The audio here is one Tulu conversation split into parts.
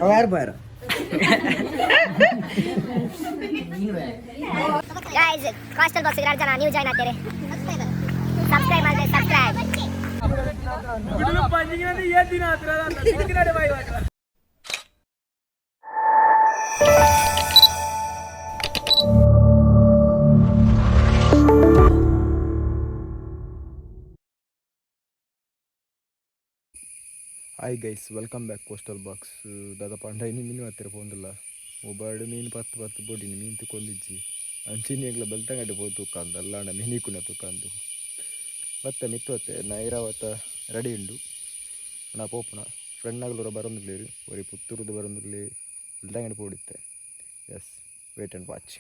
ಯಾರು ಬಾರ. ಗೈಸ್, ಕಾಸ್ಟಲ್ ಬಾಕ್ಸ್ ಎರಡು ಜನ ನೀವು ಜಾಯ್ನ್ ಆಗ್ತೀರಿ. ಸಬ್ಸ್ಕ್ರೈಬ್ ಮಾಡಿದ್ರೆ subscribe. Hi guys, welcome back coastal box. ದಾದ ಪಂಡ ಇನಿ ಮೀನು ಹತ್ತಿರ ಪೋಂದಿಲ್ಲ. ಮೊಬೈಲ್ ಮೀನು ಪತ್ತು ಪತ್ತು ಬೋಡಿನಿ ಮೀನು ತಿಕ್ಕೊಂದಿಜ್ಜಿ. ಅಂಚಿನಿ ಎಂಗ್ಲ ಬೆಲ್ತಂಗಡ್ಡೆ ಪೋ ತೂಕಂದು ಅಲ್ಲಾಂಡ ಮೀನಿಕುನ ತೂಕಂದು ಬತ್ತೆ ಮಿತ್ತು ಬತ್ತೆ ನೈರಾವತ ರೆಡಿ ಉಂಡು. ನಾ ಪೋಪುನ ಫ್ರೆಂಡ್ ಬರೊಂದುಲ್ಲೇರು. ಒರಿ ಪುತ್ತೂರುದು ಬರೊಂದುಲ್ಲೆ, ಬೆಲ್ತಂಗಡಿ ಪೋಡಿತ್ತೆ. Yes, wait and watch.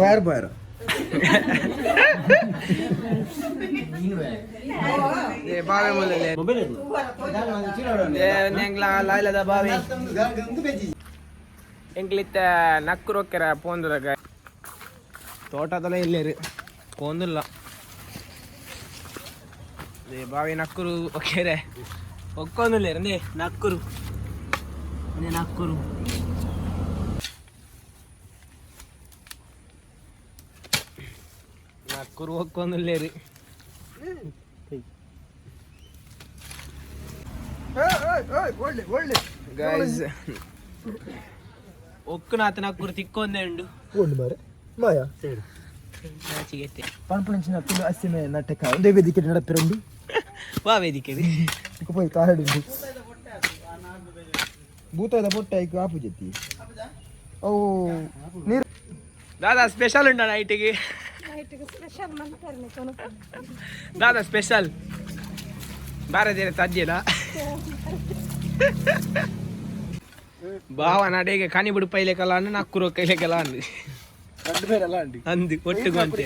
ಯಾರು ಬಾರ. ಬಾವೆ ಮೂಲಲೆ ಲಾಯ್ಲದ ಬಾವೆ. ಎಂಕ್ಲಿತ್ತ ನಕ್ಕು ರೊಕ್ಕೆರ ಪೋಂದುಲಗ ತೋಟದಲ್ಲ ಇಲ್ಲೇರು ಪೋಂದುಲ್ಲ. ಬಾವಿ ನಕ್ಕುರು ಒಕ್ಕೆರೆ ಒಕ್ಕೊಂದುಲ್ಲೇರು. ಅಂದೇ ನಕ್ಕುರು, ಅಂದೇ ನಕ್ಕುರು. ನಕ್ಕುರು ಒಕ್ಕೊಂದುಲ್ಲೇರು. ಒಳ್ಳೆ ಒಳ್ಳೆ. ಗೈಸ್, ಒಕ್ಕುನಾತ ನಕ್ಕುರು ತಿಕ್ಕೊಂದೇ ಉಂಡು. ಒಂದು ಬಾರೆ ಮಾಯ. ನಾಚಿಗೆತ್ತೆ. ಪನ್ಪುಣಂಚಿನ ತುಳು ಅಸ್ಸಿಮೆ ನಾಟಕ ಒಂದೇ ವೇದಿಕೆ ನಡಪಿರಂಡು. ವಾ ವೇದಿಕೆ? ಪೋಯಿ ಕಾರಡುಂಡು ಭೂತದ ಪೊಟ್ಟೆ ಐಕು ಆಪು ಜೆತ್ತಿ ಓ ನೀರು. ದಾದಾ ಸ್ಪೆಷಲ್ ಉಂಟಾ ನೈಟಿಗೆ? ದಾದಾ ಸ್ಪೆಷಲ್ ಬಾರದೇನೆ ತಜ್ಜೆನಾ? ಬಾವ ನಡೆಗೆ ಕನಿ ಬಿಡು ಪೈಲೆ ಕಲ ಅನ್ನು ನಕ್ಕುರು ಕೈಲೆ ಕಲ ಅಂದು. రెండు పేరు ಅಂಡಿ. ಅಂದು ಒಟ್ಟಿಗೆ ಅಂತೆ.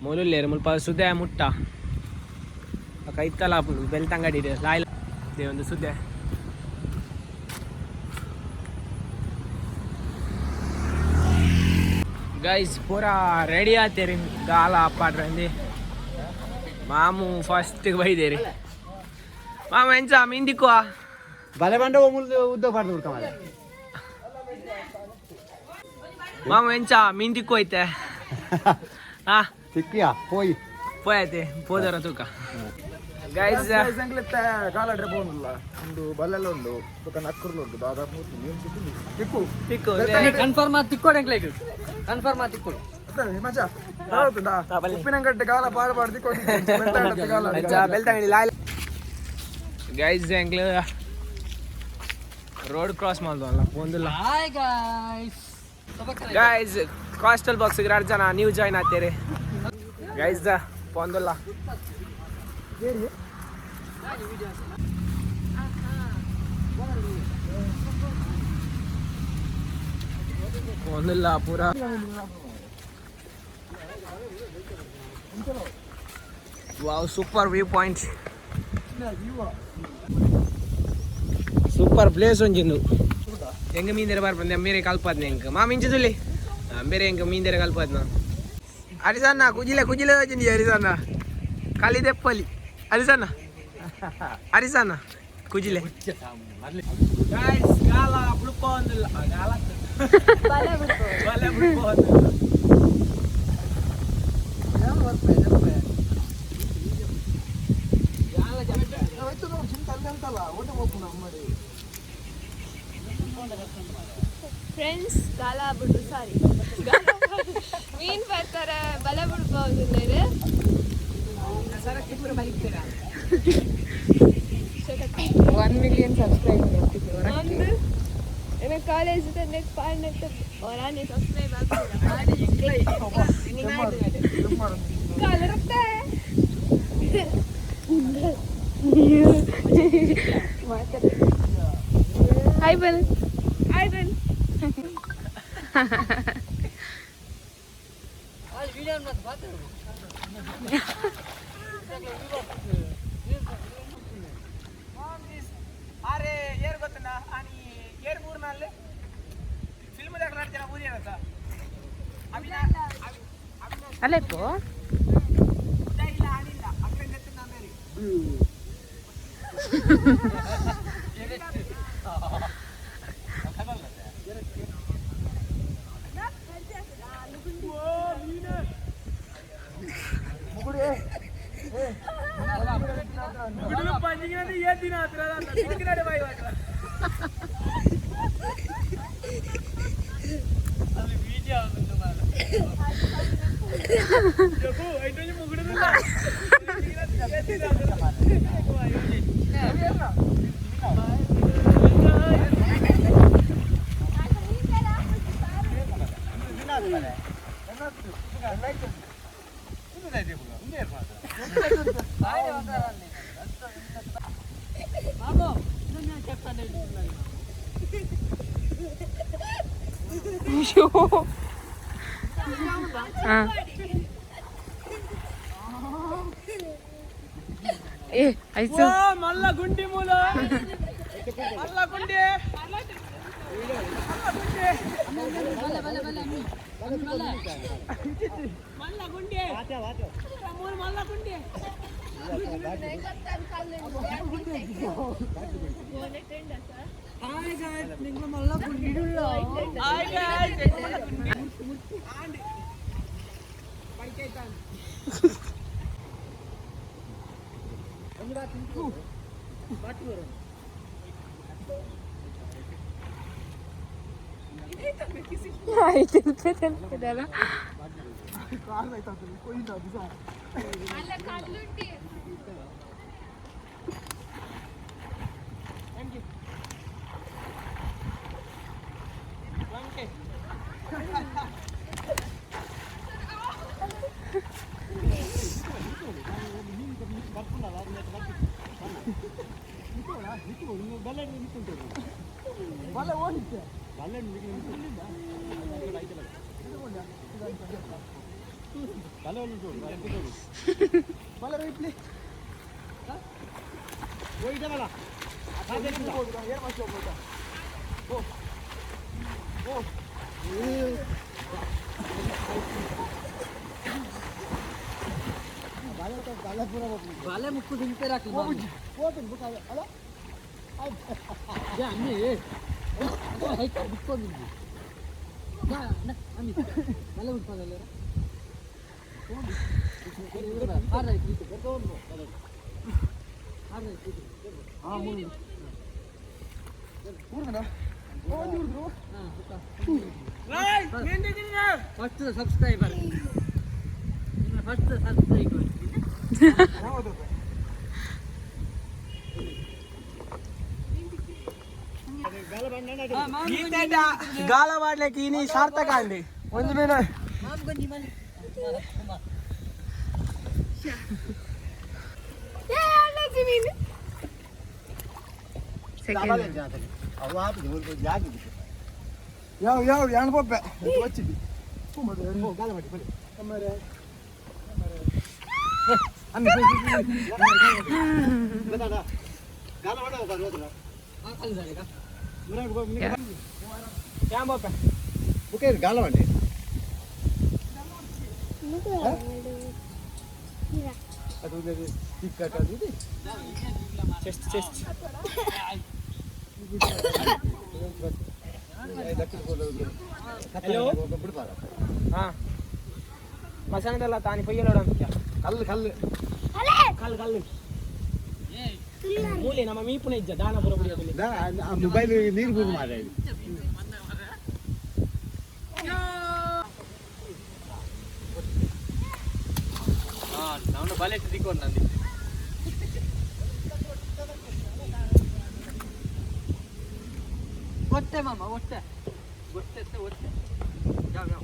ಮೊಲುಲ್ಲೇರು ಮುಲ್ಪ ಸುದೆ ಮುಟ್ಟ ಕೈತಲ ಆಪುಂಡು. ಬೆಲ್ತಂಗಡಿ ಲಾಯ್ಲ ಒಂದು ಸುದೆ. ಗೈಸ್, ಪೂರಾ ರೆಡಿ ಆತೇರಿ ಗಾಲ ಪಾಡ್ರಂದಿ. ಮಾಮು ಫಸ್ಟ್ ಬೈದೇರಿ. ಮಾಮ, ಎಂಚ ಮೀನ್ ದಿಕ್ಕುವ? ಬಲೆ ಬಂಡ ಉದ್ದ ಪಾಡ್ದು ಬಿಡ್ತ. ಮಾಮ, ಎಂಚ ಮೀನ್ ದಿಕ್ಕು ಐತೆ? ಹಾ. ತಿಕ್ಕಿಯಾ ಪೋಯಿ. ಪೋಯತೆ ಪೋದರ ತೂಕ ಗೈಸ್. ಕಾಲಾಡ್ರೆ ಪೋನುಲ್ಲ ಉಂಡು, ಬಲ್ಲೆಲ್ಲ ಉಂಡು, ಬೊಕ್ಕ ನಕ್ಕುರ್ಲು ಉಂಡು. ದಾದಾ ಮೂರ್ತಿ ಮೀನು ಸಿಕ್ಕು ತಿಕ್ಕು. ತಿಕ್ಕು. ಕನ್ಫರ್ಮ್ ಆದ್ ತಿಕ್ಕೋಡು ಎಂಕ್ಲೆಗ್ ಕನ್ಫರ್ಮ್ ಆದ್ ತಿಕ್ಕೋಡು. ಮಜಾ ಉಪ್ಪಿನಂಗಡ್ಡೆ ಗಾಲ ಪಾಡು ಪಾಡು ತಿಕ್ಕೊಂಡು ಗಾಲ. ಎಂಚ ಬೆಲ್ತಂಗಡಿ ಲಾಯ್. ಗೈಸ್, ಎಂಕ್ಲು ರೋಡ್ ಕ್ರಾಸ್ ಮಾಡ್ದಲ್ಲ ಪೋಂದುಲ್ಲ. Hi guys. Guys, coastal box ಎರಡು ಜನ ನೀವು ಜಾಯ್ನ್ ಆಗ್ತೀರಿ. ಗೈಸ್, ಪೋಂದುಲ್ಲ. ಪೋಂದುಲ್ಲ ಪೂರಾ. Wow, super view point, super place ಒಂಜಿಂದು. ಹೆಂಗ ಮೀಂದೆರೆ ಬರ್ಪಂದೆ ಮೇರೆ ಕಲ್ಪದ್ನೆ ಎಂಕ್ ಮಾ ಮಿಂಚುದುಲಿ ಬೇರೆ ಎಂಕ್ ಮೀಂದೆರೆ ಕಲ್ಪದ್ನ. ಅರಿಸಣ್ಣ, ಕುಜಿಲೆ ಕುಜಿಲೆ వచ్చింది. ಅರಿಸಣ್ಣ ಕಲಿದೆಪ್ಪಲಿ. ಅರಿಸಣ್ಣ, ಅರಿಸಣ್ಣ ಕುಜಿಲೆ. ಗೈಸ್, ಗಾಲ ಬುಡ್ಪೊಂದಿಲ್ಲ, ಗಾಲ ಬಲೆ ಬುಡ್ಪೊಂದಿಲ್ಲ. ಫ್ರೆಂಡ್ಸ್, ಗಾಲ ಬಿಡು, ಸಾರಿ, ಮೀನ್ ಬರ್ತಾರೆ ಬಲ ಬಿಡ್ಬೋದು. 1 ಮಿಲಿಯನ್ ಸಬ್ಸ್ಕ್ರೈಬರ್. ಒಂದು ಏನ ಕಾಲೇಜ್ ನೆಟ್ ಪಾಡ್ನೆಟ್ ಹೊರಾನೆ ಸಬ್ಸ್ಕ್ರೈಬ್ ಕಲರುತ್ತೆ. ಹಾಯ್ ಬಲ್. ಹಾಯ್ ಬನ್. ಅರೆ ಏರ್ ಗೊತ್ತನ? అని ಏರ್ ಮೂರು ನಾಲ್ಲೆ ಫಿಲ್ಮ್ ದಾಗ ನಡ್ತೀರ ಊರಿಯರತ್ತ. ಅಲ್ಲೆಪ್ಪು ಏ ಆಯ್ತು ಮಲ್ಲ ಗುಂಡಿ ಮೂಲ ಮಲ್ಲ ಗುಂಡಿ ಮಲ್ಲ ಗುಂಡಿ ಮಲ್ಲ ಗುಂಡಿ ಬಾಲೆ ಮುಕ್ಕು ತಿಂತಾರೆ first subscriber first subscriber ಗಾಲವಾಡ್ಲಿಕ್ಕೆ ಇನಿ ಸಾರ್ಥಕ ಅಂಡಿ ಒಂದು ಮೀನು ಯಾವ ಯಾವ ಯಾಣ ಪೊಪ್ಪೆ ವಚ್ಚಿದ್ದಿ ಗಾಲವಂಡಿ ಅದು ಚೆಸ್ಟ್ ಚೆಸ್ಟ್ ಹಲೋ ಹಾ ಮಸಾನದಲ್ಲ ತಾನಿ ಪೊಯ್ಯಲೋಡ ಕಲ್ಲು ಕಲ್ಲು ಕಲ್ಲು ಕಲ್ಲು ಮೂಲೆ ನಮ್ಮ ಮೀಪುನ ಇಜ್ಜ ದಾನ ಪುರ ಕುಡಿಯೋದಿಲ್ಲ ಮೊಬೈಲ್ ನೀರು ಬೂಗು ಮಾರ ನಾನು ಬಲೆ ತಿಕ್ಕೊಂಡು ನಂದಿ ಒಟ್ಟೆ ಮಾಮ ಒಟ್ಟೆ ಒಟ್ಟೆ ಒಟ್ಟೆ ಯಾವ ಯಾವ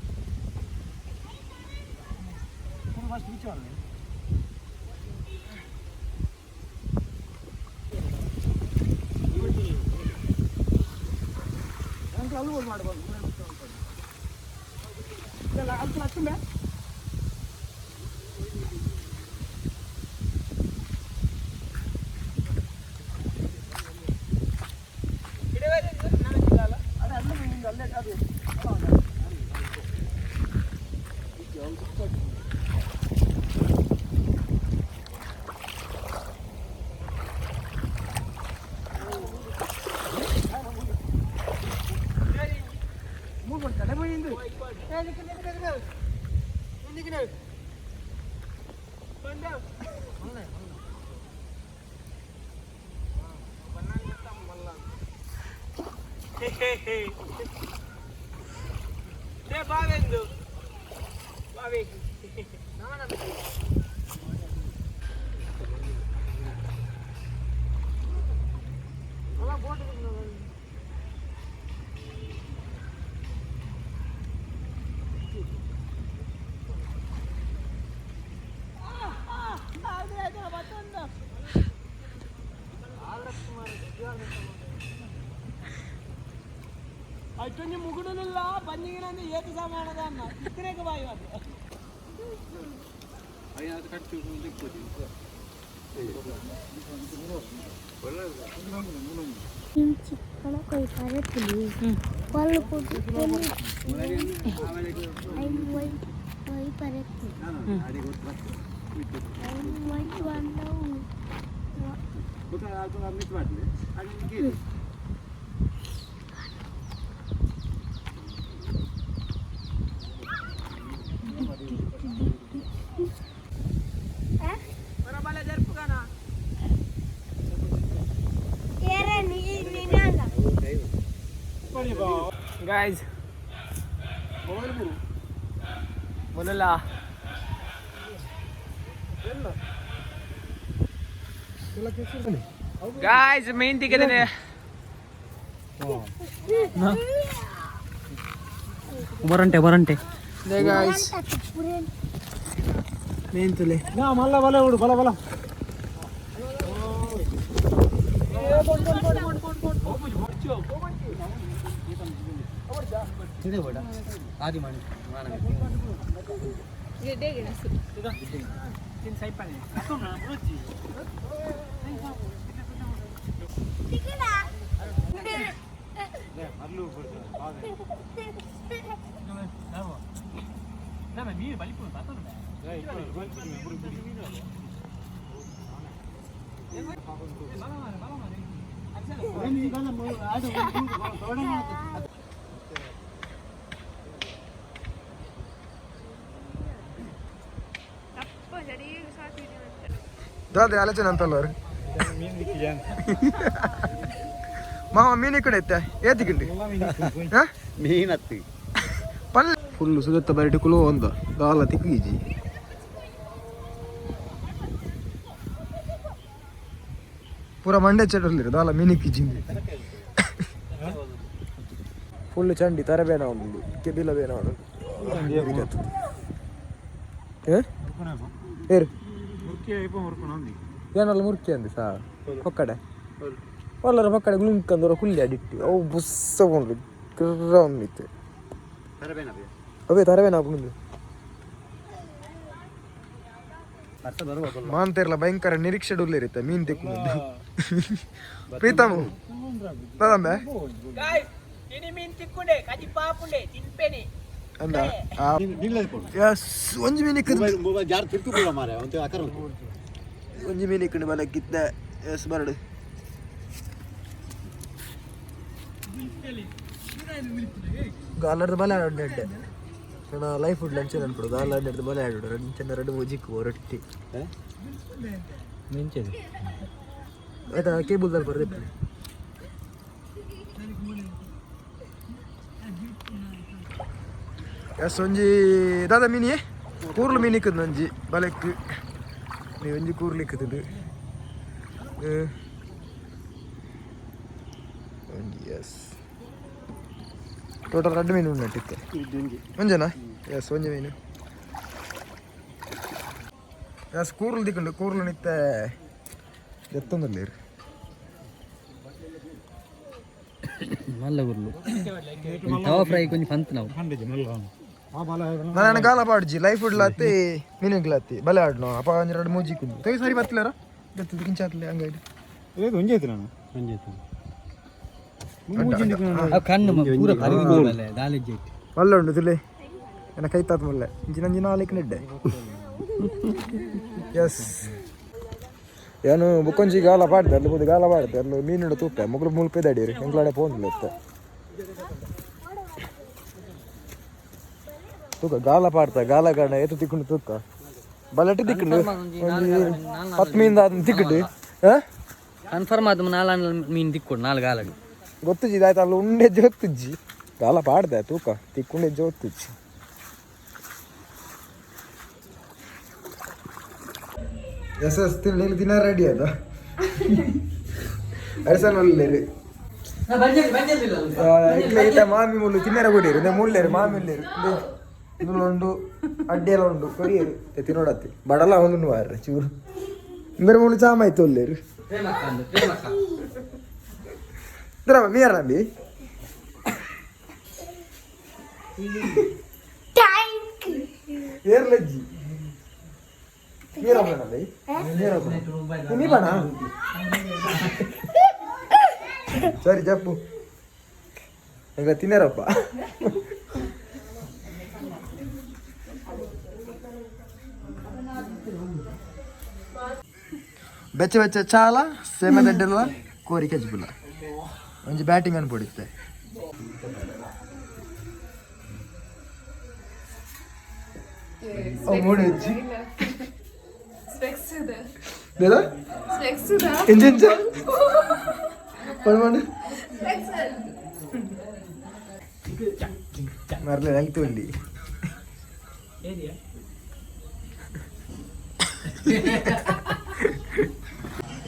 ಚಿಕ್ಕಣ ಕೊಯ್ತಾರೆ ಪುಲಿ ಕೊಲ್ಲು ಕೊಯ್ತಾರೆ Guys, बोलला गाइस मेन तिकेदने ಬರಂಟೆ ಬರಂಟೆ गाइस मेन तुले ಮಲ್ಲ ಬಲ ಹುಡು ಬಲ ಬಲ. ಗಿಡ್ಡೆ ಗಿಣಸು. ದಾದ ಆಲೋಚನೆ ಅಂತಲ್ಲ ಮಾಮ ಮೀನು ಈ ಕಡೆ ಇತ್ತೆ ಏತಿಗಿಂಡಿ ಮೀನ್ ಹತ್ತಿ ಪಲ್ಲೆ ಫುಲ್ಲು ಸುಗತ್ತ ಬರಿಟುಕುಲು ಒಂದು ದಾಲ ತಿಕ್ಕೀಜಿ. ಪೂರ ಮಂಡೆ ಚಟರ್ಲಿರು ದಾಲ ಮೀನಿಕ್ಕಿಜಿಂದಿ. ಫುಲ್ಲು ಚಂಡಿ ತರಬೇನ ಉಂಡು ಕೆಬಿಲ ಬೇನ ಉಂಡು. ಏರು ಏನಲ್ಲ ಮುರ್ಕಿ ಅಂದಿ ಸಾ ಪಕ್ಕಡೆ ಒಲ್ಲರ ಪಕ್ಕಡೆ ಗುಂಕಂದರ ಕುಲ್ಲಿ ಅಡಿಟ್ಟು ಅವು ಬುಸ್ಸ ಉಂಡು ಕಿರ್ರ ಉಂಡಿತ್ತು. ಅವೇ ತರಬೇನ ಉಂಡು. ಮಾಂತಿರ್ಲ ಭಯಂಕರ ನಿರೀಕ್ಷೆ ಇರುತ್ತೆ ಮೀನ್ ತೆಕ್ಕೊಂಡು ಪ್ರೀತಮು ದಾದಂಬೆ. ಗಾಯ್ಸ್ ಇನಿ ಮೀನ್ ತಿಕ್ಕುಂಡೆ ಕಜಿ ಪಾಪುಂಡೆ ತಿನ್ಪೇನೆ. ಅಂದ ಎಸ್ ಒಂಜಿ ಮೀನ್ ಇಕ್ಕದು. ಮೊಬೈಲ್ ಜಾರ್ ತಿರ್ಕು ಬಿಡ ಮಾರೆ ಒಂದು ಆಕಾರ. ಒಂಜಿ ಮೀನ್ ಇಕ್ಕಂಡು ಬಲಕ್ಕಿತ್ತ ಎಸ್ ಬರಡು. ಗಾಲರ್ದ ಬಲ ಆಡು ಎಡ್ಡೆ ನನ್ನ ಲೈಫ್ ಫುಡ್ ಲಂಚ್ ಅನ್ಕೊಡು ಗಾಲ ಹಿಡ್ದು ಬಲ ಆಡು ರಂಚನ ಎರಡು ಮುಜಿಕ್ಕು ರೊಟ್ಟಿ ಆಯ್ತಾ ಕೇಬಲ್ ದಲ್ಲಿ ಬರ್ದಿತ್ತು. ಎಸ್ ಒಂಜಿ ದಾದ ಮೀನಿ ಕೂರ್ಲು ಮೀನ್ ಇಕ್ಕದು ಒಂಜಿ ಬಲೆಕ್ ನೀ ಒಂಜಿ ಕೂರ್ಲು ಇಕ್ಕದು ಒಂಜಿ. ಎಸ್ ಟೋಟಲ್ ರಡ್ಡು ಮೀನು ಉಂಟು ಇತ್ತೆ ಒಂಜನಾ? ಎಸ್ ಒಂಜಿ ಮೀನು. ಎಸ್ ಕೂರ್ಲು ದಿಕ್ಕುಂಡು ಕೂರ್ಲು ನಿತ್ತೆ ಎತ್ತೊಂದುಲ್ಲೇರು. ಮಲ್ಲ ಗುರ್ಲು ತವಾ ಫ್ರೈ ಕೊಂಚ ಪಂತ್ ನಾವು. ನಾನು ಗಾಲ ಪಾಡ್ಜಿ ಲೈಫ್ ಲಾತಿ ಮೀನುಗ್ಲಾತಿ ಬಲೆ ಆಡ್ನೋ ಅಪ್ಪ ಒಂಜಿ ಎರಡು ಮೂಜಿ ಕುಂದು ತೈ ಸರಿ ಬತ್ತಲಾರ ಗೊತ್ತದು ಕಿಂಚಾತ್ಲೆ ಹಂಗಾಯ್ತು. ಕಣ್ಣು ಪೂರ ಕರಿದು ದಾಲೆಜ್ಜೆ. ಮಲ್ಲ ಉಂಡು ತುಲೆ ನನ್ನ ಕೈ ತಾತ ಮಲ್ಲೆ ಇಂಚಿನ ಅಂಜಿನ ಆಲಿಕ್ ನೆಡ್ಡೆ. ಎಸ್ ಏನು ಬುಕ್ಕೊಂಜಿ ಗಾಲ ಪಾಡ್ದೆ ಅಲ್ಲಿ ಬುದು ಗಾಲ ಪಾಡ್ದೆ ಅಲ್ಲಿ ಮೀನುಡ ತೂಪೆ ಮುಗುಲು ಮುಲ್ಪೆ ದಡೀರಿ ಎಂಕ್ಲಾಡೆ ಪೋಂದ್ಲ ಇತ್ತೆ. ತೂಕ ಗಾಲ ಪಾಡ್ತ ಗಾಲ ಗಾಣ ಏತು ತಿಕ್ಕೊಂಡು ತೂಕ ಬಲಟ್ ತಿಕ್ಕೊಂಡು ಪತ್ತು ಮೀನ್ ಆದ ತಿಕ್ಕೊಂಡು ಕನ್ಫರ್ಮ್ ಆದ ನಾಲ್ ಮೀನು ತಿಕ್ಕೊಡು ನಾಲ್ ಗಾಲಡು ಗೊತ್ತುಜ್ಜಿ ಇದಾಯ್ತು ಅಲ್ಲಿ ಉಂಡೆ ಜೋತ್ತುಜ್ಜಿ ಗಾಲ ಪಾಡ್ದೆ ತೂಕ ತಿಕ್ಕೊಂಡೆ ಜೋತ್ತುಜ್ಜಿ ಎಸ್ ಎಸ್ ತಿನ್ನ ದಿನ ರೆಡಿ ಅದ ಅರಸನ್ ಒಲ್ಲೇರು ಇಟ್ಲ ಮಾಮಿ ಮುಳ್ಳು ತಿನ್ನರ ಕೊಡಿಯರು ಇಂದ ಮುಳ್ಳೇರು ಮಾಮಿ ಉಲ್ಲೇರು ಇಂದುಲು ಉಂಡು ಅಡ್ಡಿಯೆಲ್ಲ ಉಂಡು ಕೊಡಿಯರು ತಿನ್ನೋಡತ್ತಿ ಬಡಲ ಒಂದು ವಾರ ಚೂರು ಇಂದರೆ ಮುಳ್ಳು ಚಾಮ ಆಯ್ತು ಒಲ್ಲೇರು ಇದ್ರ ಮೀರ ಏರ್ಲಜ್ಜಿ ಮೀರ ಬಣ್ಣಲ್ಲಿ ಮೀರ ನೀ ಬಣ್ಣ ಸರಿ ಜಪ್ಪು ಈಗ ತಿನ್ನರಪ್ಪ ಬೆಚ್ಚ ಬೆಚ್ಚ ಚಾಲ ಸೇಮದಡ್ಡೆಲ್ಲ ಕೋರಿ ಕೆಜ್ಬುಲ್ಲ ಒಂಜಿ ಬ್ಯಾಟಿಂಗ್ ಅನ್ಪೊಡಿತ್ತೆ ಮೂಡೆಜ್ಜಿ ಸ್ಪೆಕ್ಸ್ ಇದೆ ದೇದ ಸ್ಪೆಕ್ಸ್ ಇದೆ ಎಂಜ ಎಂಜ ಪಡ್ಮಾಡು ಸ್ಪೆಕ್ಸ್ ಮರಲೆ ನಂಗೆ ಉಂಡಿ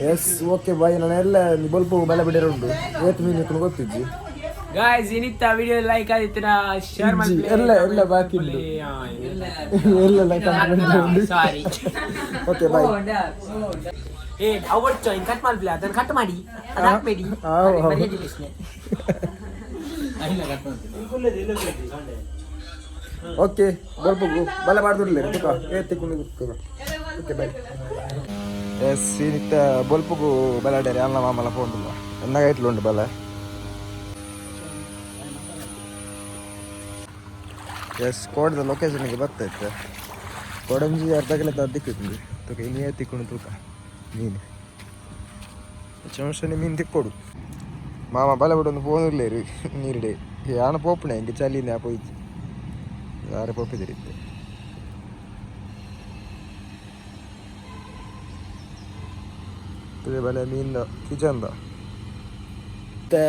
ಎಸ್ ಓಕೆ ಬಾಯ್ ನಾನು ಎಲ್ಲ ಬೊಲ್ಪ ಬಲ ಬಿಡರ ಉಂಟು ಏತ್ ಮೀನು ಇಕ್ಕುನು ಗೊತ್ತಿಜ್ಜಿ ಗಾಯ್ಸ್ ಇನಿತ್ತ ವಿಡಿಯೋ ಲೈಕ್ ಆದಿತ್ತಿನ ಶೇರ್ ಇಜ್ಜಿ, ಎಲ್ಲ ಎಲ್ಲ ಬಾಕಿ ಉಂಟು. ಎಲ್ಲ ಲೈಕ್ ಉಂಟು ಸಾರಿ ಓಕೆ ಬಾಯ್ ಏ ಅವತ್ತು ಹಿಂಗ್ ಕಟ್ ಮಾಡ್ಬಿಲ್ಲ ಅದನ್ನ ಕಟ್ ಮಾಡಿ ಅದ್ ಹಾಕ್ಬೇಡಿ ಮರ್ಯಾದೆ ಪ್ರಶ್ನೆ. ಓಕೆ ಬೊಲ್ಪಗು ಬಲ ಬಾರ್ದುರ್ಲೆ ಏ ತಿಕ್ಕೊಂಡು ಓಕೆ ಬಾಯ್ ಎಸ್ ಇನಿತ್ತ ಬೊಲ್ಪುಗು ಬಲ ಡೇರೆ ಅಲ್ಲ ಮಾಮಲ ಫೋನ್ ಎನ್ನಾಗ ಇಟ್ಲು ಉಂಟು ಬಲ ಎಸ್ ಕೋಡದ ಲೊಕೇಶನ್ಗೆ ಬರ್ತೈತೆ ಕೊಡಂಜಿ ಅರ್ಧ ಕಿಲೋ ದಿಕ್ಕಿತ್ತು ತೂಕ ಇನ್ನೇ ತಿಕ್ಕೊಂಡು ತೂಕ ಮೀನು ಚಮಚನೆ ಮೀನು ತಿಕ್ಕೊಡು ಮಾಮ ಬಲ ಬಿಡು ಒಂದು ಫೋನ್ ಇರಲಿ ನೀರಿಡೆ ಯಾನ ಪೋಪಣೆ ಹಿಂಗೆ ಚಲಿನ ಪೋಯ್ತು ಯಾರು ಪೋಪಿದಿರಿತ್ತೆ ಬಲೆ ಮೀನು ಕಿಚನ್ದ ಮತ್ತೆ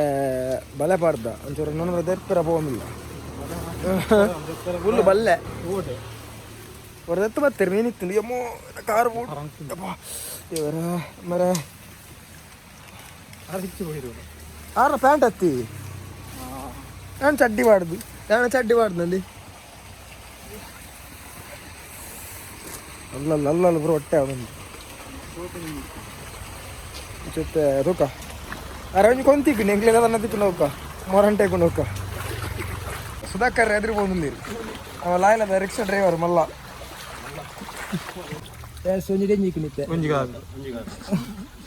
ಬಲೆ ಪಾಡ್ದ ಒಂಚೂರು ನನ್ನ ದೆಪ್ಪರ ಪೋಂದಿಲ್ಲ ಫುಲ್ ಬಲ್ಲೆ ಹೊರದತ್ತು ಬರ್ತೀರಿ ಮೀನು ಇತ್ತು ಎಮ್ಮೋ ಕಾರು ದೇವರ ಮರ ಆರ ಪ್ಯಾಂಟ್ ಹತ್ತಿ ನಾನು ಚಡ್ಡಿ ಬಾಡ್ದು ನಾನು ಚಡ್ಡಿ ಬಾಡ್ದಲ್ಲಿ ಅಲ್ಲಲ್ಲ ಅಲ್ಲಲ್ಲ ಬ್ರೋ ಹೊಟ್ಟೆ ಬಂದು ಜೊತೆ ತೂಕ ಅರೆ ಒಂಜಿ ಕೊಂತಿಕ್ಕು ನೆಂಗ್ಲೆ ಅದನ್ನ ತಿಕ್ಕು ನೋಕ ಮೊರಂಟೆ ನೋಕ ಸುಧಾಕರ್ ಎದುರು ಬಂದಿರಿ ಅವ ಲಾಯ್ಲದ ರಿಕ್ಷಾ ಡ್ರೈವರ್ ಮಲ್ಲ ಒಂಜಿ ಡೆಂಜಿಕ್ ನಿತ್ತೆ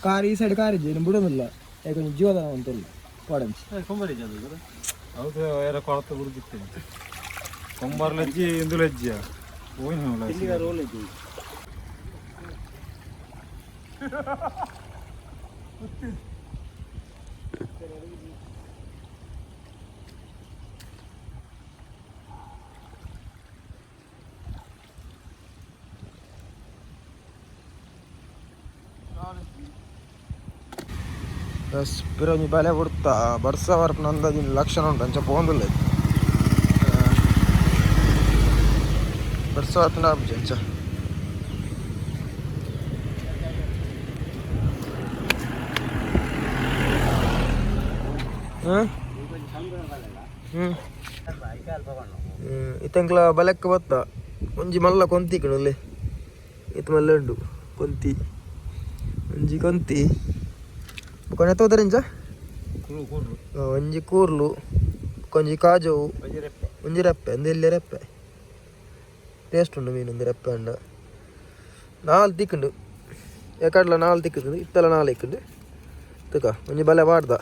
ಕಾರ್ ಈ ಸೈಡ್ ಕಾರ್ ಇಜ್ಜಿ ಬಿಡೋದಿಲ್ಲ ಯಾಕೆ ಒಂಜಿ ಜೀವದ ಅಂತಿಲ್ಲ ಕೊಡಂಚಿ ಹೌದು ಏರ ಕೊಳತ ಬುರುದಿತ್ತು ಕೊಂಬಾರ್ ಲಜ್ಜಿ ಇಂದು ಲಜ್ಜಿಯ ಬಸ್ ಪಿರ ಒಂಜಿ ಬಲೆ ಬಿಡ್ತಾ ಬರ್ಸ ಬರ್ಪುನ ಅಂದಾಜಿನ ಲಕ್ಷಣ ಉಂಟು ಅಂಚ ಪೋಂದುಲ್ಲ ಬರ್ಸ ಬರ್ಪುನ ಆಪುಜಿ ಅಂಚ ಹ್ಮ್ ಹ್ಮ್ ಇತ್ತಂಕ್ಲ ಬಲೆಕ್ಕ ಬತ್ತ ಒಂಜಿ ಮಲ್ಲ ಕೊಂತಿ ಕಣಲ್ಲಿ ಇತ್ತು ಮಲ್ಲ ಉಂಡು ಕೊಂತಿ ಒಂಜಿ ಕೊಂತಿ ಬೊಕ ತೋದರಿಂಚ ಒಂಜಿ ಕೂರ್ಲು ಒಂಜಿ ಕಾಜವು ಒಂಜಿ ರೆಪ್ಪೆ ಅಂದು ಇಲ್ಲಿ ರೆಪ್ಪೆ ಟೇಸ್ಟ್ ಉಂಡು ಮೀನು ಒಂದು ರೆಪ್ಪೆ ಅಂಡ ನಾಲ್ ತಿಕ್ಕುಂಡು ಎಕಡ್ಲ ನಾಲ್ ತಿಕ್ಕುಂಡು ಇತ್ತಲ ನಾಲ್ ಇಕ್ಕುಂಡು ತುಕ ಒಂಜಿ ಬಲೆ ವಾಡ್ದ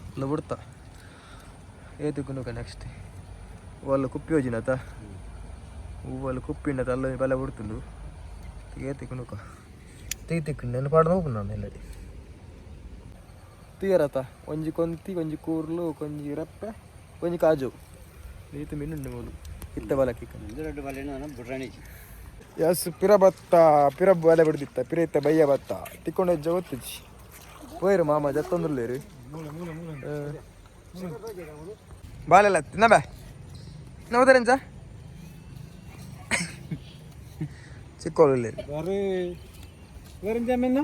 ಅಲ್ಲ ಬಿಡ್ತಾ ಏ ತಿಕ್ಕುಂಡು ನೆಕ್ಸ್ಟ್ వాళ్ళు ಕುಪ್ಪಿ ಹೋಜಿನತ ಹೂವಲ್ಲಿ ಕುಪ್ಪಿಂಡತ ಅಲ್ಲ ಬಲೆ ಬಿಡ್ತುಂಡು ಏ ತಿಕ್ಕುಂಡು ತೀ ತಿಕ್ಕುಂಡು నేను ಪಾಡ್ದು ಹೋಪುಂಡು ನಾನು ಎಲ್ಲಡಿ ತೀರತ ಒಂಜಿ ಕೊಂತಿ ಒಂಜಿ ಕೂರ್ಲು ಒಂಜಿ ರೆಪ್ಪೆ ಒಂಜಿ ಕಾಜು ನೀತು ಮೀನುಂಡು ಮೂಲು ಇತ್ತ ಬಲಕ್ಕಿಕ್ಕ. ಎರಡು ಬಲೆನ ಬುಡ್ರಾಣಿ. ಎಸ್, ಪಿರ ಬತ್ತ, ಪಿರ ಬಲೆ ಬಿಡ್ದಿತ್ತ, ಪಿರ ಇತ್ತ ಬಯ್ಯ ಬತ್ತ ತಿಕ್ಕೊಂಡು ಹೆಜ್ಜೆ ಗೊತ್ತಿಜ್ಜಿ. ಪೋಯಿರು ಮಾಮ ಜತ್ತೊಂದುಲ್ಲೇರು. ಬಾಲೆಲ್ಲ ತಿನ್ನ ಬಾ. ನೌದರೆಂಚ ಚಿಕ್ಕೋರು. ಬೇರೆ ಬೇರೆ ಜಮೀನು.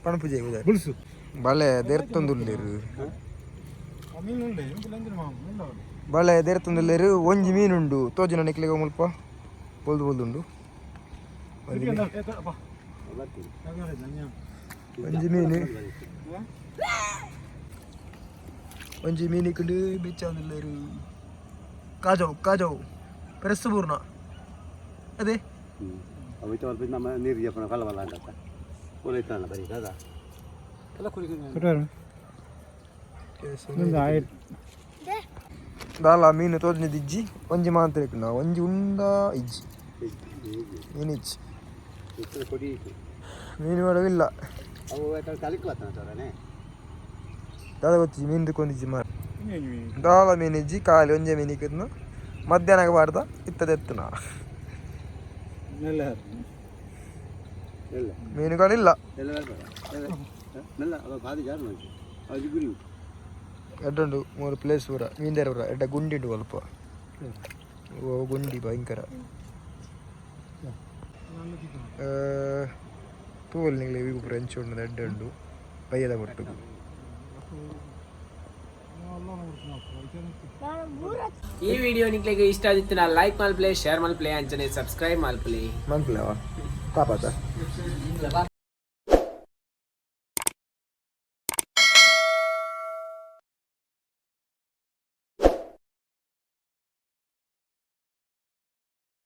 ಪಣಪೂಜೆ ಉದಾರ. ಬುಲ್ಸು. ಬಾಳೆ ದೇರ್ತೊಂದುಲ್ಲೇರು. ಮೀನು ಉಂಡೆ ಇಂದು ಮಾಮ. ಬಾಳೆ ದೇರ್ತೊಂದುಲ್ಲೇರು. ಒಂಜಿ ಮೀನುಂಡು ತೋಜಿನ ನಿಕ್ಲೆಗ್ ಮುಲ್ಪ ಬೊಲ್ದು ಬೊಲ್ದುಂಡು. ಒಂಜಿ ಮೀನು, ಒಂಜಿ ಮೀನು ಇಕ್ಕುಂಡು. ಬೆಚ್ಚಾಂದುಲ್ಲೇರು. ಕಾಜವು ಕಾಜವು ಪ್ರೆಸ್ ಪೂರ್ಣ ಅದೇ. ಅವು ಅಲ್ಪ ನಮ್ಮ ನೀರು ಜಪ್ಪನ ಕಲವಲ್ಲ ಅಂತ ಪೂರೈತಲ್ಲ ಬರೀ ದಾದಾ. ದಾಲ ಮೀನು ತೋಜಿನ ಇಜ್ಜಿ. ಒಂಜಿ ಮಾತ್ರ ಇಕ್ಕುಂಡ. ಒಂಜಿ ಉಂಡ ಇಜ್ಜಿ, ಮೀನು ಇಜ್ಜಿ. ಕೊಡಿ. ಮೀನು ಮಾಡೋವಿಲ್ಲ. ಅವು ಕಲಿಕ್ ಬರ್ತದೆ. ದಾದ ಗೊತ್ತಿಜ್ಜಿ, ಮೀನು ತಿಕ್ಕೊಂದಿಜ್ಜಿ ಮಾರ. ದಾಲ ಮೀನು ಇಜ್ಜಿ, ಖಾಲಿ ಒಂಜೆ ಮೀನು ಇಕ್ಕುದು. ಮಧ್ಯಾಹ್ನ ಬಾರ್ದ ಇತ್ತದ ಎತ್ತುನ. ಎಲ್ಲ. ಮೀನುಗಳಿಲ್ಲ. ಎಲ್ಲ ಮೆಲ್ಲ ಅವ ಬಾದಿ ಜಾರು ನೋಡಿ ಅದು ಗುರಿ. ಎಡ್ಡುಂಡು ಮೂರು ಪ್ಲೇಸ್ ಪೂರ ಮೀನ್ದಾರ ಪೂರ. ಎಡ್ಡ ಗುಂಡಿ ಉಂಡು ಅಲ್ಪ. ಓ ಗುಂಡಿ ಭಯಂಕರ ತೂವಲ್ ನಿಂಗ್ಲೆ ಇವು ಪೂರ ಎಂಚ ಉಂಡು. ಎಡ್ಡೆ ಉಂಡು ಬಯ್ಯದ ಒಟ್ಟುಗು. ಈ ವಿಡಿಯೋ ನಿಕ್ಲೆಗ್ ಇಷ್ಟ ಆದಿತ್ತಿನ ಲೈಕ್ ಮಲ್ಪ್ಲೆ, ಶೇರ್ ಮಲ್ಪ್ಲೆ, ಅಂಚನೆ ಸಬ್ಸ್ಕ್ರೈಬ್ ಮಲ್ಪ್ಲೆ. ಮನ್ಪುಲವ ಪಾಪಾತ.